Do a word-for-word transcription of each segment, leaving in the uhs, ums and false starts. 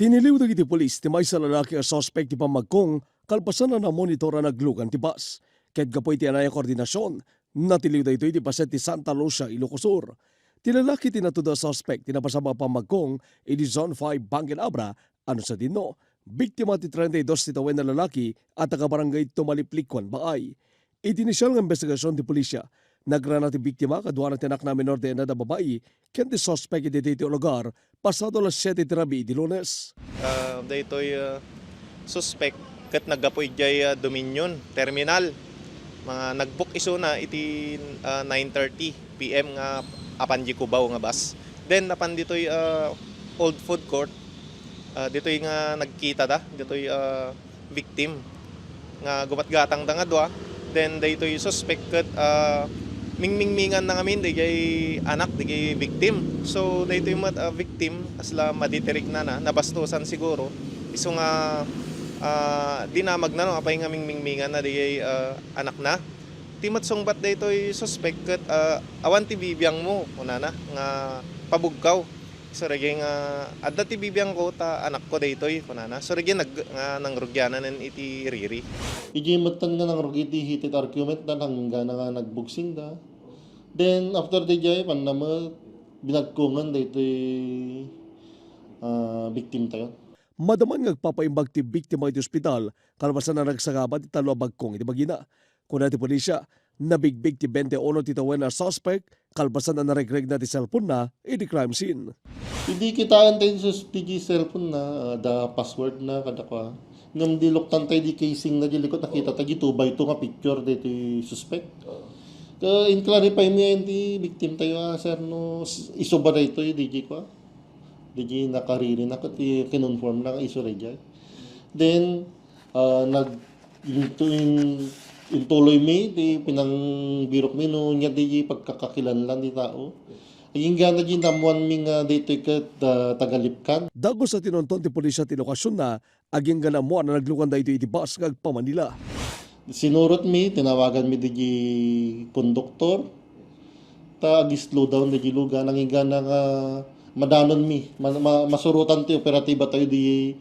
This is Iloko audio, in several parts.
Tiniliw dagiti pulis ti maysa a lalaki a suspek ti pammagkong kalpasan a namonitor a naglugan ti bus. Ket gapu iti anay a koordinasion, natiliw daytoy iti paset ti Santa Lucia, Ilocos Sur. Ti lalaki ti natudo a suspek ti napasaba a pammagkong idi Zone five Bangkil Abra, ano sadino, biktima ti treinta y dos ti tawen a lalaki a taga-barangay Tumaliplikuan, Baay. Iti inisial nga imbestigasion ti pulisya, nagrana ti biktima kaduana ti anakna a menor de edad a babai ken ti suspek iti daytoy a lugar pasado alas siete ti rabii idi Lunes. Ah, daytoy, ah, suspek ket naggapu idiay, ah, Dominion Terminal. Mga nagbook isuna iti, ah, nine thirty P M nga apan di Cubao nga bus. Then, napan ditoy, ah, old food court, ah, ditoy nga nagkita da, ditoy, ah, victim nga gumatgatangda nga dua. Then daytoy suspek ket, ah, mingmingmingan na ngamin dagiti anak dagiti victim. So daytoy met a victim, kasla maditirik na na, nabastosan siguro. Isu nga, ah, dinamagna no apay nga mingmingmingan na dagiti, ah, anakna. Ti met sungbat daytoy suspek ket, ah, "Awan ti bibiangmo," kunana, nga pabugkaw. Isu dagiti nga, "Adda ti bibiangko ta anakko daytoy," kunana. Isu dagiti nag-, nga nangrugiananen iti riri. Idiay metten nga nangrugi iti heated argument da, nanggana nga nagbugsingda. Then, after ti jay, panna met, binagkongen daytoy, ah, victim tayo. Madaman nga agpapaimbag ti biktima iti ospital, kalpasan a nagsagaba ti tallo a bagkong iti bagina. Kuna ti pulisya, nabigbig ti twenty-uno ti tawen a suspek, kalpasan a naregregna ti cellphone-na iti crime scene. Idi kitaen tayo ti sus-, ti cellphone-na, ah, da password-na, kada kua. Ngem di luktan tayo di casing-na di likod, nakita tayo di two by two nga picture daytoy suspek. Ka, in-clarify mi ti victim tayo, ah, sir, no, s-, isu ba daytoy, di di kua? Di di nakariri na, ket i-, kinonfirm na, isu daydiay. Then, ah, nag-, into-, in-, intuloy mi, ti pinangbirok mi, no, nia di pagkakakilanlan ti tao. Agingga na di naammuan mi nga daytoy ket, ah, taga-Lipcan. Dagus a tinunton ti pulisya ti lokasionna, agingga naammuan a naglugan daytoy iti bus nga agpa-Manila. Sinurot mi, tinawagan mi di konduktor, ta ag-slow down di lugan, agingga na nga madanon mi, ma-, ma-, masurotan ti operatiba tayo di,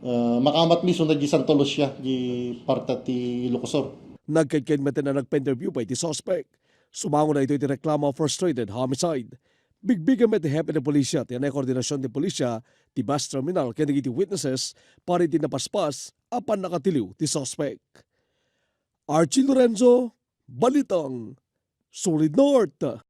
ah, makaamat mi isu na di Santa Lucia, di parte ti Ilocos Sur. Nagkedked met a nagpa-interview pay ti suspek. Sumango daytoy ti reklamo a frustrated homicide. Bigbigen met ti hepe ti pulisya ti anay koordinasion ti pulisya ti bus terminal ken dagiti witnesses para iti napaspas a pannakatiliw ti suspek. Archie Lorenzo, Balitang Solid North.